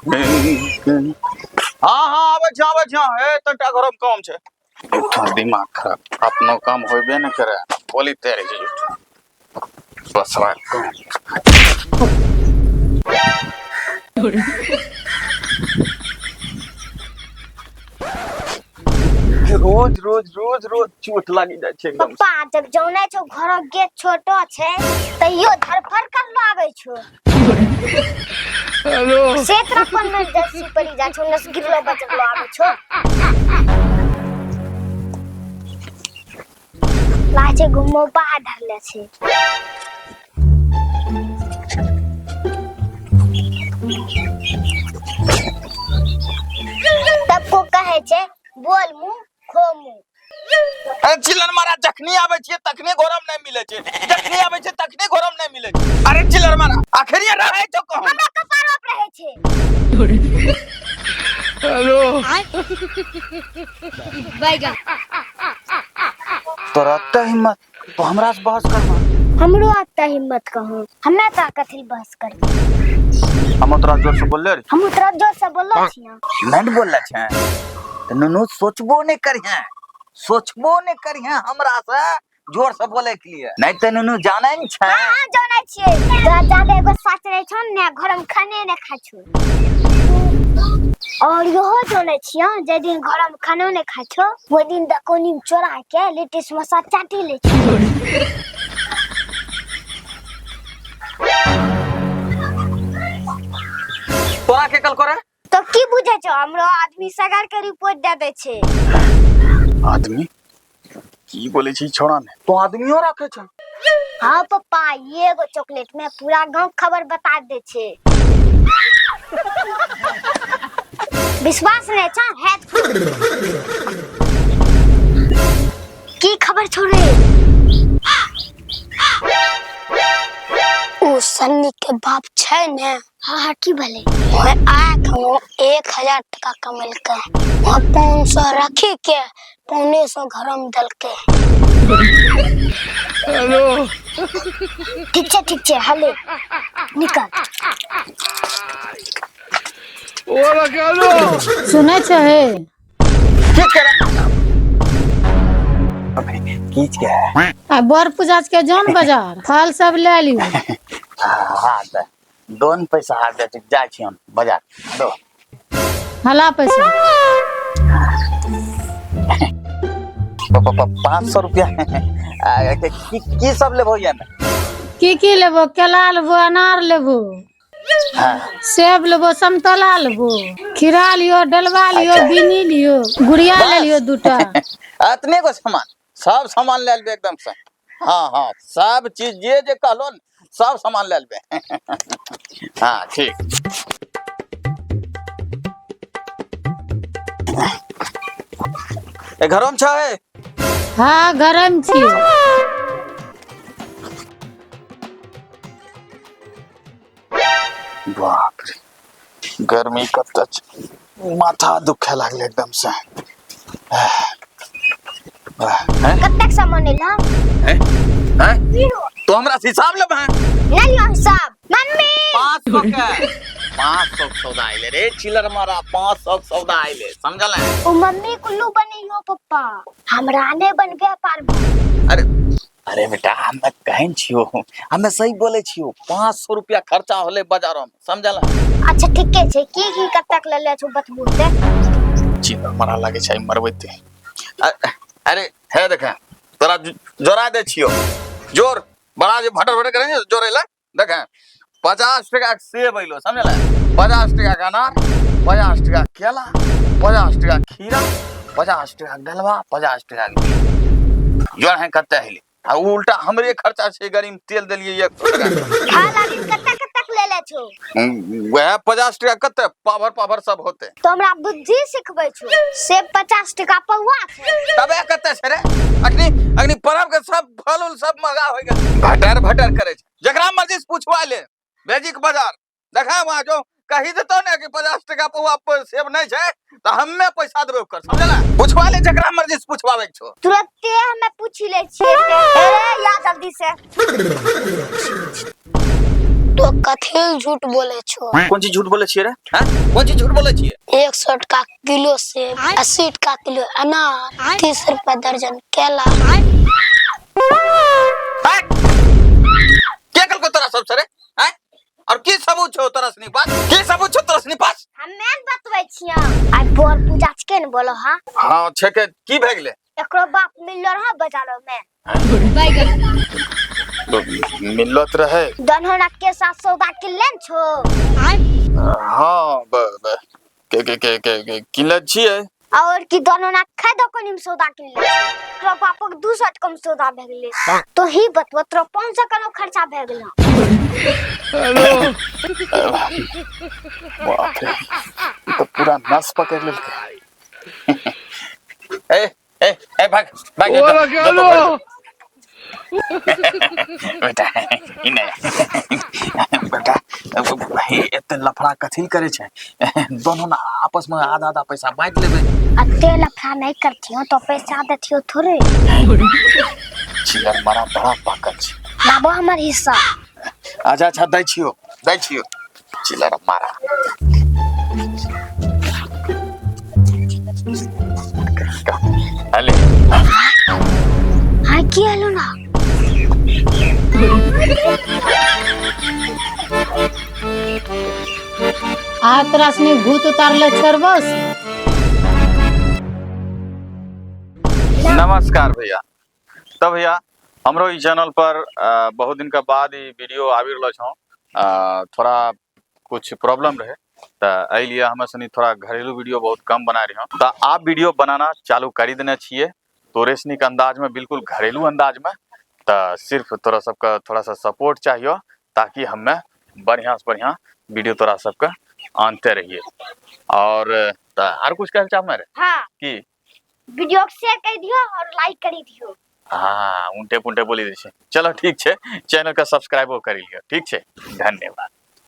हाँ हाँ, आबै छी, आबै छी। हे, तनिटा घरमे काम छै। दिमाग खराब, अपनो काम होबे नहि करे, बोलिते रहै छै झूठ। बस काम। रोज रोज रोज रोज चोट लागि जाइ छै एकदम। पप्पा, जब जौने छौ घरक गेट छोटो छै तैयो धरफड़ करलो आबै छौ। हेलो। से तोरा कोन में जर्सी पड़ी जाइ छौ, नस गिरलो बचलो आबै छौ। लागै छै घुमो बाहर धरले छै। तब को कहै छै बोल मुँह खो मुँह। अरे चिल्लर मारा, जखनी आबै छियै तखने घरम नहि मिलै छै, जखनी आबै छै तखने घरम नहि मिलै छै। अरे चिल्लर मारा, आखिर ये रहै छौ कहाँ? हमरा कपारो पर रहै छै। हेलो। बैगन। तोरा एते हिम्मत तो हमरा से बहस करना? हमरो आता हिम्मत कहूँ, हमे तो कथी बहस करबो? हम तोरा जोर से बोलले रे? हम तोरा जोर से बोललो छियै। नहीं बोलले छे तो नुनू सोचबो नहीं करिहे, सोचबो नहीं करिहे हमरा से जोर से बोले के लिए। नहीं तो नुनू जाने नहीं छे। हाँ हाँ, जानै छियै। तोरा जादे एगो साच रहै छौ ने, घर में खाने ने खाइ छौ। और इहो जानै छियै, जे दिन घर में खानो ने खाइ छौ ओहि दिन दकोनी में चोरा के लिट्टी समोसा चाटी लै छौ। तोरा के कल करे? तो की बुझै छौ, हमरो आदमी सगर के रिपोर्ट दे दै छै। आदमी की बोले छी छोड़ा ने तो आदमियो रखे छै। हाँ पप्पा, ये एगो चॉकलेट में पूरा गांव खबर बता दे छै। विश्वास नहीं छा है की खबर छोड़े? ओ सन्नी के बाप छै ने? हाँ हाँ, की भले? ओहे आके हम 1000 टका कमेलकै, वहाँ 500 रखी के 775 घर में देलकै। हेलो। ठीक छै, ठीक छै, हले निकल। ओ सुनै छै हे? की करे कीच के? आ बड़ पूजा के जान बाजार, फल सब ले लियो। हाँ तऽ दोन पैसा हाथ दे, जाइ छी हम बाजार दो। हला पैसा। 500 रुपया। आ, की की सब लेबो ये में? की की लेबो? केला लेबो, अनार लेबो, सेब लेबो, समतोला लेबो, खीरा लियो, डलवा लियो, बीनी लियो, गुड़िया ले लियो दूटा। अतने गो सामान? सब सामान ले लेबे एकदम से। हाँ हाँ, सब चीज जे जे कहलो न सब सामान ले लेबे। हाँ ठीक। ए घरम छै? हाँ, गरम छी। बाप रे, गर्मी कते छै, माथा दुखे लागले एकदम से। हैं? कतेक सामान एला? हैं? हैं? तो हमरा से हिसाब लेब हैं? नहीं लियो हिसाब मम्मी। 500 के, 500 के सौदा आइले रे चिलर मारा, 500 के सौदा आइले, समझल है? ओ मम्मी कुल्लू बनेयो पप्पा, हमरा नहीं बनबे पारबो। अरे अरे बेटा, हम कहन छियो, हम सही बोले छियो, 500 रुपया खर्चा होले बाजारो में, समझल है? अच्छा ठीके छै, की की कतेक ले ले छौ बतबू ते। चिलर मारा लागे छै मरबैते। अरे हे देख, तोरा जोड़ा दे छियो, जोर बड़ा जे भटर भटर करे जोड़े ला। देख, 50 टका के सेब अइलो, समझल? 50 टका के अनार, 50 टका के केला, 50 टका के खीरा, 50 टका के डलवा, 50 टका के बीन। जोड़ है कते हेले? आ उ उल्टा हमरे खर्चा छै, गाड़ी में तेल देलियै 100 टका। खा लागी कतेक कतेक ले ले छौ? वएह 50 टका कते पाभर पाभर सब होते। तो हमरा बुद्धि सिखबै छौ? सेब 50 टका पौआ छै। तबे कते छै रे? अखनी अखनी परब के सब फल उल सब महंगा हो गेल। भटर भटर करे छै, जकरा मर्जी से पूछवा ले। बेजीक बाजार देखा, वहाँ जो कही देतो ने कि 50 टका पौआ पर सेब नहीं छै तो हम्मे पैसा देबे ओकर, समझला? पूछवा ले, जकरा मर्जी से पूछवावे के छौ। तुरंते हमे पूछि ले छियै। ए या जल्दी से। तो कथी झूठ बोले छो? कोन चीज झूठ बोले छियै रे? हैं, कोन चीज झूठ बोले छियै? 100 टका किलो सेब, 80 टका किलो अनार, 30 रुपया दर्जन केला। हैं? के कहलको तोरा सब रे? हैं, और की सबूत छौ तोरा सनी पास? की सबूत छौ तोरा सनी पास? हमे ने बतबै छियै। आइ बर पूजा छिकै ने, बोलो हाँ। हाँ छै के की भए गेलै? एकरो बाप मिललो रहा बाजारो में। मिलत रहे। दोनों के साथ सौदा किनले ने छो? हाँ, ब, ब, के के के के, के किनले छियै। और की दोनों ना खाय दोकान में सौदा किनले छो? तोरा बापक 200 टका में सौदा भए गेलै। तो ही बतबो, तोरा 500 केना खर्चा भए गेलो? बाप रे, ई तऽ पूरा नस पकड़ि लेलकै। ए ए ए, भाग भाग, जो, जो, जो, बेटा, ई नहि बेटा, एते लफड़ा कथी करे छै? दोनों ना आपस में आधा आधा पैसा बांट लेबै। अते लफड़ा नहीं करथियो तो पैसा देथियो थोड़े। चियर बड़ा बड़ा पाकल छै। लाबो हमर हिस्सा। अच्छा अच्छा, दै छियो दै छियो, चिलर मारा। अले। हाँ, की हलो ना? आ तोरा सनी भूत उतारले छोड़बो से? नमस्कार भैया। तब भैया, हमरो ई चैनल पर बहुत दिन के बाद ई वीडियो आबि रहल छौ। थोड़ा कुछ प्रॉब्लम रहे तऽ एहि लिए हमे सनी थोड़ा घरेलू वीडियो बहुत कम बना रही हूँ। तऽ आब वीडियो बनाना चालू करी देने छियै तोरे सनीक अंदाज में, बिल्कुल घरेलू अंदाज में। तऽ सिर्फ तोरा सबके थोड़ा सा सपोर्ट चाहिए ताकि हमे बढ़िया से बढ़िया वीडियो तोरा सबके आनते रहिए। और तऽ आर कुछ कहल चाहमे रे? हाँ। की? वीडियो के शेयर कर दियो और लाइक कर दियो। हाँ, उल्टे पुल्टे बोली दै छै। चलो ठीक छै, चैनल के सब्सक्राइबो करी लियो। ठीक छै, धन्यवाद।